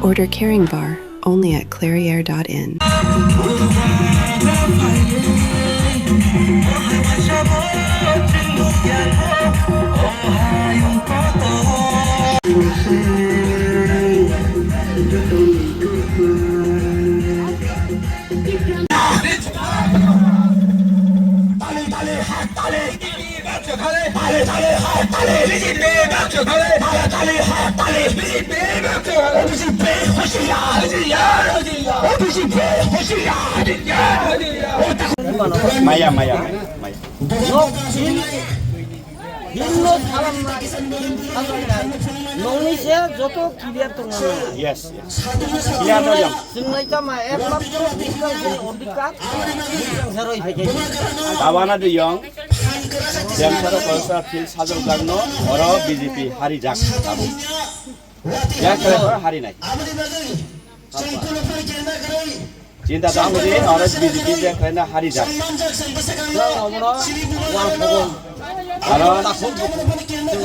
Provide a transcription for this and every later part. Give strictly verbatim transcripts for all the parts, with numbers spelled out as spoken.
Order Caring Bar only at clairiere dot in. Maya, maya, maya. Hinno salam na, salam na. Nongni se joto clear tongna. Yes, yes. Clear no yang. Singnai kama ek lakh chobbish hajar odhikar zero effect. Tabana de yang. Yang sara kolsa fil sajok gangno oro B J P hari jak. Yang kare hari nai. Chinta da hori, oro B J P je kena hari jak. Karon,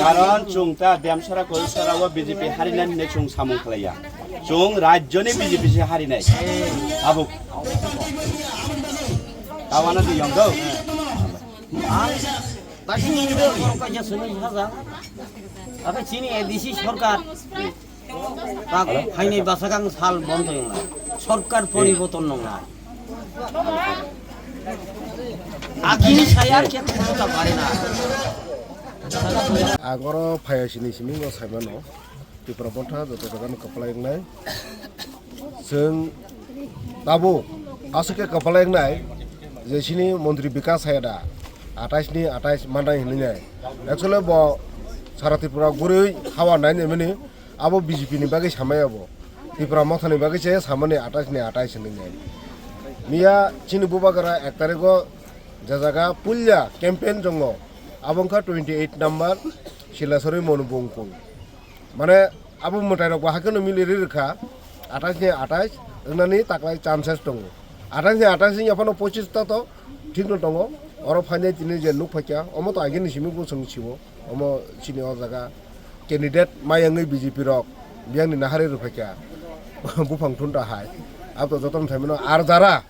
karon chwng ta Demsara Koisara o B J P hari nani hinwi chwng samung khlaiya. Chwng rajyoni B J P se hari nai. Tabuk. Tabana di yong do. Ang, basi ni do, kaisa sunu saja. Apa chini A D C sarkar. Tak haini basakang sal bondo yong na. Sarkar poriborton nong na. Agini saya khe khumota pare na. Agoro phaya sini simi ngo saimano. Tipra Motha joto jagano kwplai wngnai. Chwng tabuk aswk khe kwplai wngnai je chini montri Bikas hai da atais ni atais manai hinwi nai. Actually bo sara Tripura gurui hawa nai nai mani abo B J P ni bagwi samai abo. Tipra Motha ni bagwi se samani atais ni atais hinwi nai. Miya chini Bubagra ek tarikh o je jaga puila campaign tongo abo wngkha twenty eight number Silasori Monubungkung. Mane abo mwtai rok bo hakhe no mili ri rwkha, atais ni atais wngnani taklai chances tongo. Atais ni atais wngya phano pochis ta to thik no tongo. Oro phainai tini je nuk phaikha, omo to agini simi bo chwng siwo, omo chini o jaga candidate mayangwi B J P rok biyang ni nahari rw phaikha buphang thunta hai. Abo to jotono saimano ar jara.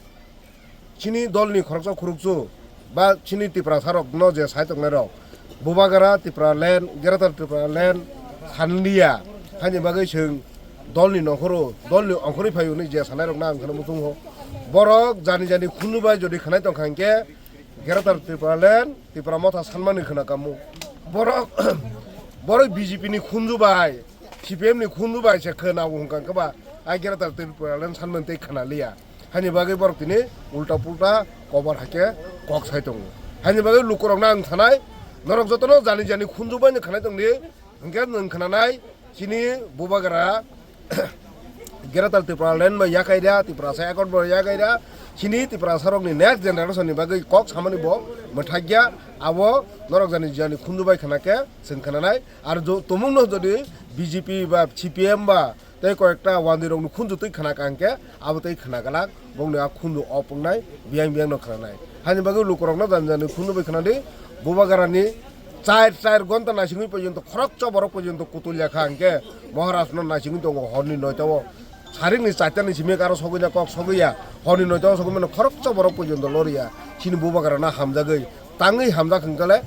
Chini dolni khoroksa khuruksu ba chini Tiprasarokno je sai tongnairok, Bubagra Tipraland, Greater Tipraland sanliya, haini bagwi chwng dolni nongkhoro, dolni ongkhorwi phaio hwnwi je sanairokno ang kheno muchungo. Borok jani jani khunju bai jodi khanai tongkha hinkhe Greater Tipraland, Tipra Motha sanmani khna kamo. Borok, borok B J P ni khunju bai, C P M ni khunju bai se khna hwnkha hinkhe ba, ai Greater Tipraland sanmani tei khna liya. Haini bagwi borok tini ulta pulta kobar hai khe kok sai tongo. Haini bagwi lukurokno ang sanai, norok jotono jani jani khunju bai no khanai tongdi, hinkhe nwng khnanai chini Bubagra Greater Tipraland bai yakai da, Tiprasa accord bai yakai da, chini Tiprasarokni next generation ni bagwi kok samani bo mwthakya, abo norok jani jani khunju bai khna khe chwng khnanai. Ar jo-, tumungno jodi B J P ba C P M ba tei koyekta wandirokni khunju twi khna kha hinkhe abo tei khna glak, bongni a khunju off wngnai, biyang biyangno khnanai. Haini bagwi lukurokno jani jani khunju bai khnadi, Bubagrani char char gonta naisingwi porjonto khoroksa borok porjonto kutulya kha hinkhe Maharashno naisingwi tongo horni noita o. Saringni charta ni simi aro sogwi na kok sogwi ya, horni noita o sogwi mano khoroksa borok porjonto loriya. Chini Bubagrano hamjagwi, tangwi hamjak hinkhe le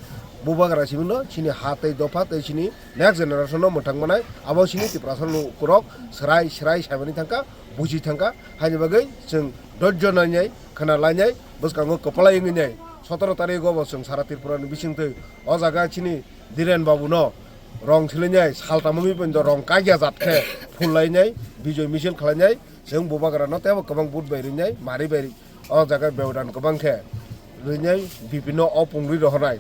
Bubagra simi no chini ha tei dopha tei chini next generation no mwthang manai, abo chini Tiprasa lukurok swrai swrai saimani thangkha, buji thangkha, haini bagwi chwng dojjo nainai, khna lainai, bwskango kwplai wngwi nai. Sotoro tarikgo bo chwng sara Tripura ni bisingtwi o jaga chini Dhiren Babu no rong silainai, saltam wngwi pon rong kagya jat khe phul lainai, bijoy misil khlainai, chwng Bubagra no teibo kwbang vote bai rinai, mari bai o jaga beodan kwbang khe rinai, B P no o pungri rohornai,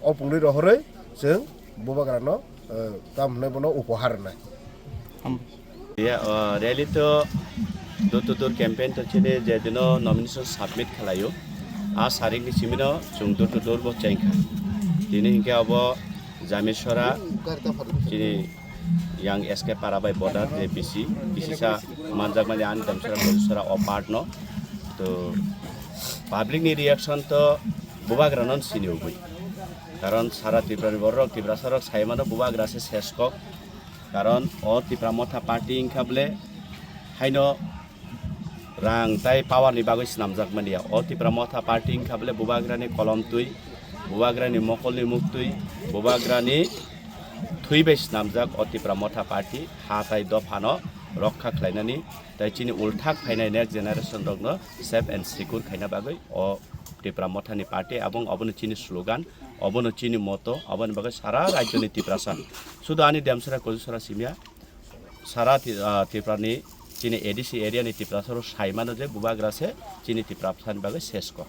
o pungri rohorwi chwng Bubagrano, eh, tam hwnwi bono upohar rwnai. Ya, o, rally to door to door campaign to chini je dino nomination submit khlaio. A sarik ni simino chwng door to door bo chengkha. Tini hinkhe abo Jamesora chini yang S K Para bai border je B C, B C sa manjakmani ani Jamesora Bojusora o part no. To public ni reaction to Bubagrano sini ugui. Karon sara Tripura ni borok, Tiprasa rok sai mano Bubagra se ses kok. Karon o Tipra Motha party wngkha bole Haino rang tai power ni bagwi swnamjak mania. O Tipra Motha party wngkha bole bubagrani kolom twi, bubagrani mokolni muktwi, bubagrani thwi bai swnamjak o Tipra Motha party ha tai dophano rokha khlainani tai chini ulthak phainai next generation rokno safe and secure khaina bagwi o Tipra Mothani party abong obono chini slogan, obono chini moto, aboni bagwi sara rajyoni Tiprasa, sudu ani Demsara Kojusara simya, sara Ti-, ah, Tiprani chini A D C area ni Tiprasa ro saimano je bubagra se chini Tiprasani bagwi sesko.